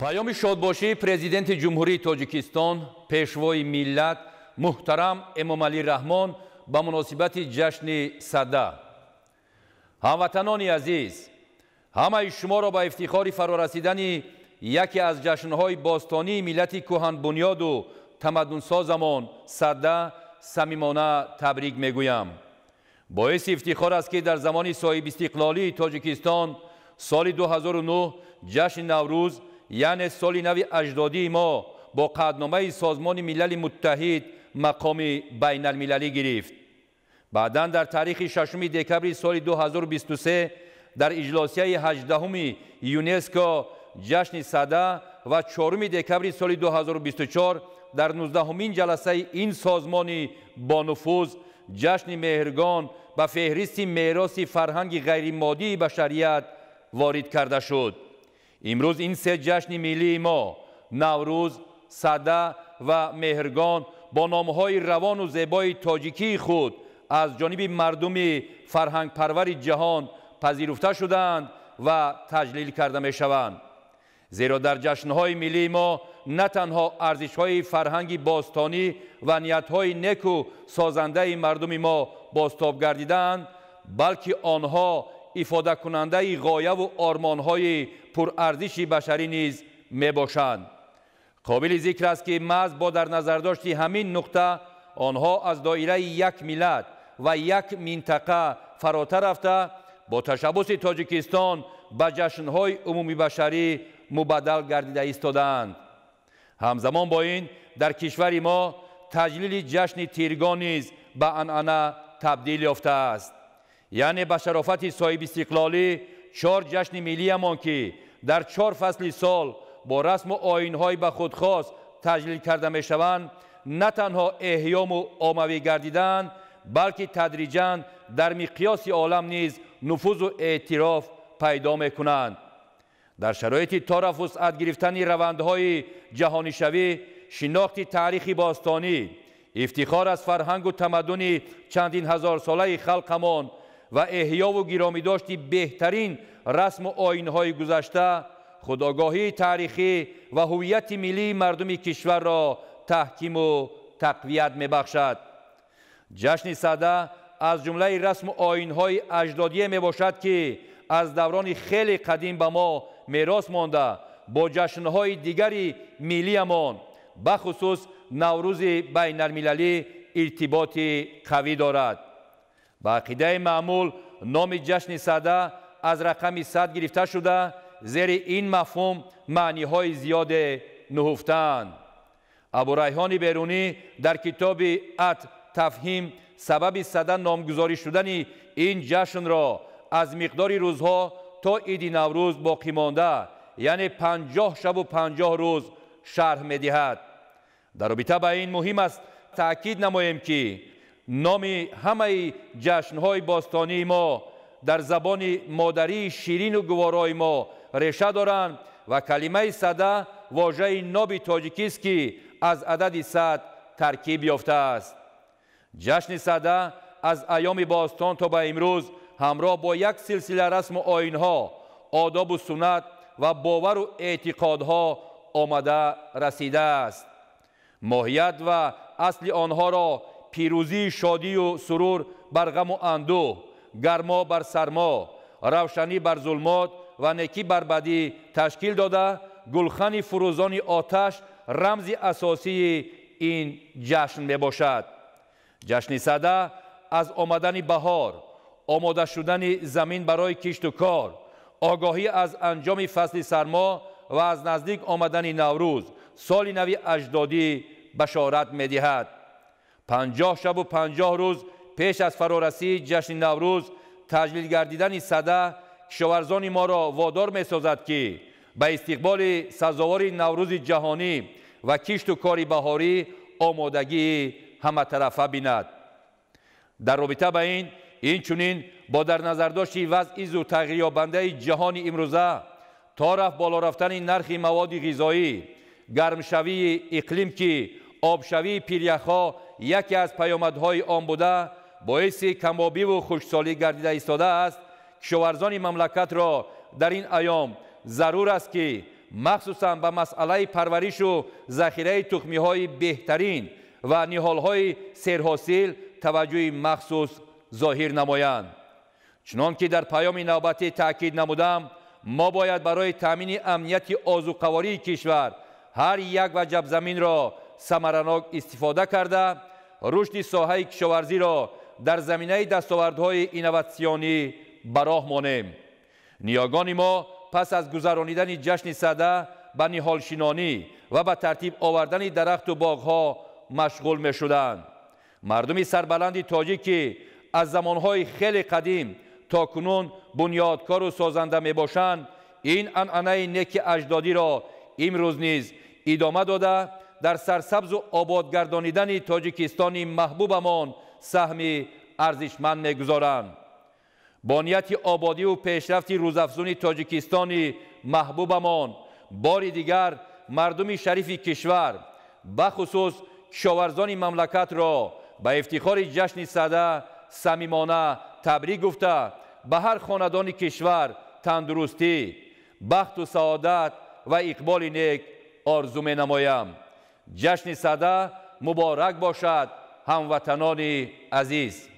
Паёми шодбошии Президенти Ҷумҳурии Тоҷикистон, Пешвои миллат, муҳтарам Эмомалӣ Раҳмон ба муносибати ҷашни Сада. Ҳамватанони азиз, ҳамаи шуморо ба ифтихори фарорасидани яке аз ҷашнҳои бостонии миллати кӯҳанбунёду тамаддунсозамон Сада самимона табрик мегӯям. Боиси ифтихор аст, ки дар замони соҳибистиқлолии Тоҷикистон соли 2009 ҷашни Наврӯз, яъне соли нави аҷдодии мо, бо қатъномаи Созмони Милали Муттаҳид мақоми байналмилалӣ гирифт. Баъдан дар таърихи 6 декабри соли 2023 дар иҷлосияи 18-уми ЮНЕСКО ҷашни Сада ва 4 декабри соли 2024 дар 19-умин ҷаласаи ин созмони бонуфуз ҷашни Меҳргон ба феҳристи мероси фарҳанги ғайримоддии башарият ворид карда шуд. Имрӯз ин се ҷашни миллии мо Наврӯз, Сада ва Меҳргон бо номҳои равону зебои тоҷикии худ аз ҷониби мардуми фарҳангпарвари ҷаҳон пазируфта шудаанд ва таҷлил карда мешаванд. Зеро дар ҷашнҳои миллии мо на танҳо арзишҳои фарҳанги бостонӣ ва ниятҳои неку созандаи мардуми мо бозтоб гардидаанд, балки онҳо ифодакунандаи ғояву ормонҳои пурарзиши башарӣ низ мебошанд. Қобили зикр аст, ки маҳз бо дар назардошти ҳамин нуқта онҳо аз доираи як миллат ва як минтақа фаротар рафта, бо ташаббуси Тоҷикистон ба ҷашнҳои умумибашарӣ мубаддал гардида истодаанд. Ҳамзамон бо ин дар кишвари мо таҷлили ҷашни Тиргон низ ба анъана табдил ёфтааст. Яъне ба шарофати соҳибистиқлолӣ чор ҷашни миллиямон, ки дар чор фасли сол бо расму оинҳои ба худ хос таҷлил карда мешаванд, на танҳо эҳёму оммавӣ гардидаанд, балки тадриҷан дар миқёси олам низ нуфузу эътироф пайдо мекунанд. Дар шароити тора вусъат гирифтани равандҳои ҷаҳонишавӣ, шинохти таърихи бостонӣ, ифтихор аз фарҳангу тамаддуни чандин ҳазорсолаи халқамон ва эҳёву гиромидошти беҳтарин расму оинҳои гузашта, худогоҳии таърихӣ ва ҳуввияти миллии мардуми кишварро таҳкиму тақвият мебахшад. Ҷашни Сада аз ҷумлаи расму оинҳои аҷдодие мебошад, ки аз даврони хеле қадим ба мо мерос монда, бо ҷашнҳои дигари миллиямон, бахусус Наврӯзи байналмилалӣ, иртиботи қавӣ дорад. Ба ақидаи маъмул номи ҷашни Сада аз рақами 100 гирифта шуда, зери ин мафҳум маъниҳои зиёде нуҳуфтаанд. Абурайҳони Берунӣ дар китоби Ат Тафҳим сабаби Сада номгузорӣ шудани ин ҷашнро аз миқдори рӯзҳо то иди Наврӯз боқӣ монда, яъне 50 шабу 50 рӯз шарҳ медиҳад. Дар робита ба ин муҳим аст таъкид намоем, ки номи ҳамаи ҷашнҳои бостонии мо дар забони модарии ширину гуворои мо реша доранд ва калимаи Сада вожаи ноби тоҷикист, ки аз адади 100 таркиб ёфтааст. Ҷашни Сада аз айёми бостон то ба имрӯз ҳамроҳ бо як силсила расму оинҳо, одобу суннат ва бовару эътиқодҳо омада расидааст. Моҳият ва асли онҳоро пирӯзии шодию сурур бар ғаму андӯҳ, гармо бар сармо, равшанӣ бар зулмот ва некӣ бар бадӣ ташкил дода, гулхани фурӯзони оташ рамзи асосии ин ҷашн мебошад. Ҷашни Сада аз омадани баҳор, омода шудани замин барои кишту кор, огоҳӣ аз анҷоми фасли сармо ва аз наздик омадани Наврӯз, соли нави аҷдодӣ башорат медиҳад. 50 шабу 50 рӯз пеш аз фарорасии ҷашни Наврӯз таҷлил гардидани Сада кишоварзони моро водор месозад, ки ба истиқболи сазовори Наврӯзи ҷаҳонӣ ва кишту кори баҳорӣ омодагии ҳаматарафа бинад. Дар робита ба ин инчунин бо дар назардошти вазъи зудтағйирёбандаи ҷаҳони имрӯза, то рафт боло рафтани нархи маводи ғизоӣ, гармшавии иқлим, ки обшавии пиряхҳо яке аз паёмадҳои он буда, боиси камобиву хушксолӣ гардида истодааст, кишоварзони мамлакатро дар ин айём зарур аст, ки Махсусан ба масъалаи парваришу захираи тухмиҳои беҳтарин ва ниҳолҳои серҳосил таваҷҷӯҳи махсус зоҳир намоянд. Чунон ки дар паёми навбатӣ таъкид намудам, мо бояд барои таъмини амнияти озуқавории кишвар ҳар як ваҷаб заминро самаранок истифода карда, рушди соҳаи кишоварзиро дар заминаи дастовардҳои инноватсионӣ ба роҳ монем. Ниёгони мо пас аз гузаронидани ҷашни Сада ба ниҳолшинонӣ ва ба тартиб овардани дарахту боғҳо машғул мешуданд. Мардуми сарбаланди тоҷик, ки аз замонҳои хеле қадим то кунун бунёдкору созанда мебошанд, ин анъанаи неки аҷдодиро имрӯз низ идома дода, дар сарсабзу ободгардонидани Тоҷикистони маҳбубамон саҳми арзишманд мегузоранд. Бо нияти ободиву пешрафти рӯзафзуни Тоҷикистони маҳбубамон бори дигар мардуми шарифи кишвар, бахусус кишоварзони мамлакатро ба ифтихори ҷашни Сада самимона табрик гуфта, ба ҳар хонадони кишвар тандурустӣ, бахту саодат ва иқболи нек орзу менамоям. Ҷашни Сада муборак бошад, ҳамватанони азиз!